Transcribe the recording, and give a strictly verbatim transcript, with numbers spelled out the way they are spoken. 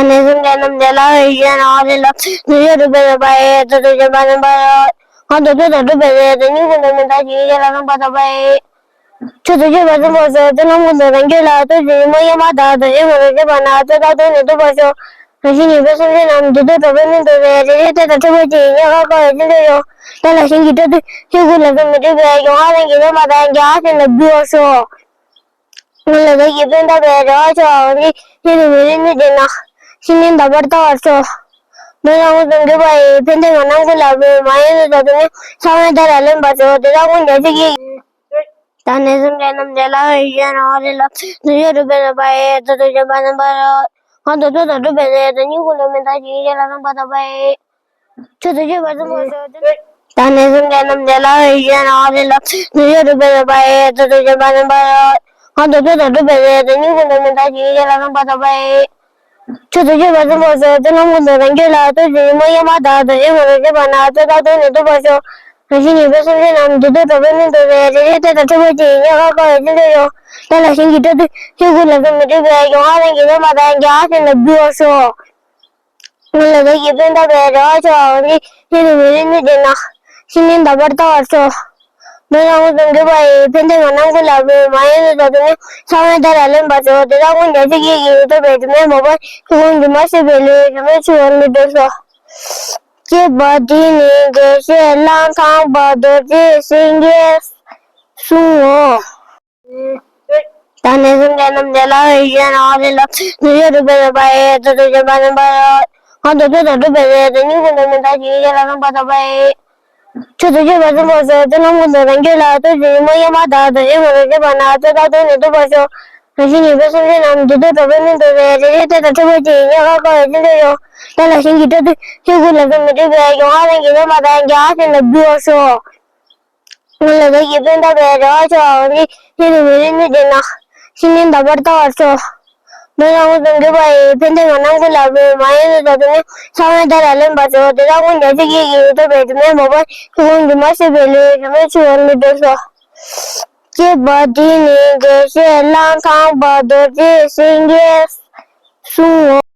ནས་སེམས་ཅན་རྣམས་ཀྱི་བླ་འོད་བཞིན་རང་དབང་ལ། དུས་རྒྱུན་དུ་སྤེལ་བའི་དཔལ་ཡོན་ཚོགས་སུ་འབྱོན་པ་ནི་འབར་རོ། གང་དུ་ཐུགས་དང་འགྲུབ་པའི་ཚེ། དོན་གཉིས་ཀུན་ཏུ་མི་འདའ་ཞིང་། ཡིད་ལ་བསམ་པ་ཐོབ་པ་ཡི། ཆོས་སུ་སྤྱོད་པ་གསུམ་པོ་སོགས། ཚུལ་རྣམ་ཀུན་ཏུ་རང་རྒྱུད་ལ། ལྟོས་ཤིག་ཉོན་མོངས་ཡོད་མ་དག་ཏུ། ཡིད་ངོ་རུ་བྱེད་པ་ན། ཚོགས་བདག་ཐུགས་ནི་ཐོབ་པར་ཤོག། རང་བཞིན་གཉིས་པའི་སེམས་ཅན་རྣམས། བདུད་འདུལ་གྲོགས་པོའི་མིང་དུ་བྱས། རེ་རེ་ལྟས་དང་འཕྲད་པ་ཅིག་ཡིན་ནས། ཁ་ཁ་བའི་ཚུལ་འདྲ་ཡོད། དེ་ལ་གཞན་གྱིས་སྤྲོ་བསྡུ་ཆོས་སྐུ་ལ་སོགས་མི་འགྲིག་པའི། ཡོངས་ལ་རང་གི་ལས་མ་དག་ཀྱང་། ཨ་ཞེ་ན་འབུལ་བར་ཤོག། སྔོན་ལ་བདག་གིས་ཕན་བཏགས་པའི། རེ་བ་ཆེ་བའང་ནི། ཡིད་དུ་མི་འོང་ནི་དེས་ན། ཤིན་ཏུ་དག་པར་བལྟ་བར་ཤོག། མདོར་ན་དངོས་སུ་འགྱུར་བ་ཡི། ཕན་བདེ་ངན་ནམ་ཀུན་ལ་འབུལ། མ་ཡིན་ནི་དག་ཏུ་ནི། ཚང་བས་བདག་ལ་ལེན་པར་ཤོག། དེ་དག་ཀུན་ཀྱང་ཆོས་ཀྱི། ད་ནི་སེམས་ཅན་རྣམས་ཀྱི་བླ་འོད་བཞིན་རང་དབང་ལ། དུས་རྒྱུན་དུ་སྤེལ་བའི་དཔལ་ཡོན་ཚོགས་སུ་འབྱོན་པ་ནི་འབར་རོ། གང་དུ་ཐུགས་དང་འགྲུབ་པའི་ཚེ། དོན་གཉིས་ཀུན་ཏུ་མི་འདའ་ཞིང་། ཡིད་ལ་བསམ་པ་ཐོབ་པ་ཡི། ཆོས་སུ་སྤྱོད་པ་གསུམ་པོ་སོགས། ད་ནི་སེམས་ཅན་རྣམས་ཀྱི་བླ་འོད་བཞིན་རང་དབང་ལ། དུས་རྒྱུན་དུ་སྤེལ་བའི་དཔལ་ཡོན་ཚོགས་སུ་འབྱོན་པ་ནི་འབར་རོ། གང་དུ་ཐུགས་དང་འགྲུབ་པའི་ཚེ། དོན་གཉིས་ཀུན་ཏུ་མི་འདའ་ཞིང་། ཡིད་ལ་བསམ་པ་ཐོབ་པ་ཡི། ཆོས་སུ་སྤྱོད་པ་གསུམ་པོ་སོགས། ཚུལ་རྣམ་ཀུན་ཏུ་རང་རྒྱུད་ལ། ལྟོས་ཤིག་ཉོན་མོངས་ཡོད་མ་དག་ཏུ། ཡིད་ངོ་རུ་བྱེད་པ་ན། ཚོགས་བདག་ཐུགས་ནི་ཐོབ་པར་ཤོག། རང་བཞིན་གཉིས་པའི་སེམས་ཅན་རྣམས། བདུད་འདུལ་གྲོགས་པོའི་མིང་དུ་བྱས། རེ་རེ་ལྟས་དང་འཕྲད་པ་ཅིག་ཡིན་ནས། ཁ་ཁ་བའི་ཚུལ་འདྲ་ཡོད། དེ་ལ་གཞན་གྱིས་སྤྲོ་བསྡུ་ཆོས་སྐུ་ལ་སོགས་མི་འགྲིག་པའི། ཡོངས་ལ་རང་གི་ལས་མ་དག་ཀྱང་། ཨ་ཞེ་ན་འབུལ་བར་ཤོག། སྔོན་ལ་བདག་གིས་ཕན་བཏགས་པའི། རེ་བ་ཆེ་བའང་ནི། ཡིད་དུ་མི་འོང་ནི་དེས་ན། ཤིན་ཏུ་དག་པར་བལྟ་བར་ཤོག། མདོར་ན་དངོས་སུ་འགྱུར་བ་ཡི། ཕན་བདེ་ངན་ནམ་ཀུན་ལ་འབུལ། མ་ཡིན་ནི་དག་ཏུ་ནི། ཚང་བས་བདག་ལ་ལེན་པར་ཤོག། དེ་དག་ཀུན་ཀྱང་ཆོས་ཀྱི་དབྱིངས་སུ་ཐོབ་པའི། སྒྱུ་མའི་མོས་པ་ཆོས་ཀུན་སྒྱུ་མར་ཤེས་པའི་བློས། གཞོམ་པའི་ཚུལ་འོང་མི་འདོད་སོ། ཅེས་པ་འདི་ནི་དགེ་བཤེས་གླང་ཐང་པ་རྡོ་རྗེ་སེང་གེས་གསུངས་སོ། ད་ནི་སེམས་ཅན་རྣམས་ཀྱི་བླ་འོད་བཞིན་རང་དབང་ལ། དུས་རྒྱུན་དུ་སྤེལ་བའི་དཔལ་ཡོན་ཚོགས་སུ་འབྱོན་པ་ནི་འབར་རོ། གང་དུ་ཐུགས་དང་འགྲུབ་པའི་ཚེ། དོན་གཉིས་ཀུན་ཏུ་མི་འདའ་ཞིང་། ཡིད་ལ་བསམ་པ་ཐོབ་པ་ཡི། ཆོས་སུ་སྤྱོད་པ་གསུམ་པོ་སོགས། ཚུལ་རྣམ་ཀུན་ཏུ་རང་རྒྱུད་ལ། ལྟོས་ཤིག་ཉོན་མོངས་ཡོད་མ་དག་ཏུ། ཡིད་ངོ་རུ་བྱེད་པ་ན། ཚོགས་བདག་ཐུགས་ནི་ཐོབ་པར་ཤོག། རང་བཞིན་གཉིས་པའི་སེམས་ཅན་རྣམས། བདུད་འདུལ་གྲོགས་པོའི་མིང་དུ་བྱས། རེ་རེ་ལྟས་དང་འཕྲད་པ་ཅིག་ཡིན་ནས། ཁ་ཁ་བའི་ཚུལ་འདྲ་ཡོད། དེ་ལ་གཞན་གྱིས་སྤྲོ་བསྡུ་ཆོས་སྐུ་ལ་སོགས་མི་འགྲིག་པའི། ཡོངས་ལ་རང་གི་ལས་མ་དག་ཀྱང་། ཨ་ཞེ་ན་འབུལ་བར་ཤོག། སྔོན་ལ་བདག་གིས་ཕན་བཏགས་པའི། རེ་བ་ཆེ་བའང་ནི། ཡིད་དུ་མི་འོང་ནི་དེས་ན། ཤིན་ཏུ་དག་པར་བལྟ་བར་ཤོག། མདོར་ན་དངོས་སུ་འགྱུར་བ་ཡི། ཕན་བདེ་ངན་ནམ་ཀུན་ལ་འབུལ། མ་ཡིན་ནི་དག་ཏུ་ནི། ཚང་བས་བདག་ལ་ལེན་པར་ཤོག། དེ་དག་ཀུན་ཀྱང་ཆོས་ཀྱི་དབྱིངས་སུ་ཐོབ་པའི། སྒྱུ་མའི་མོས་པ་ཆོས་ཀུན་སྒྱུ་མར་ཤེས་པའི་བློས། གཞོམ་པའི་ཚུལ་འོང་མི་འདོད་སོ། ཅེས་པ་འདི་ནི་དགེ་བཤེས་གླང་ཐང་པ་རྡོ་རྗེ་སེང་གེས་གསུངས་སོ།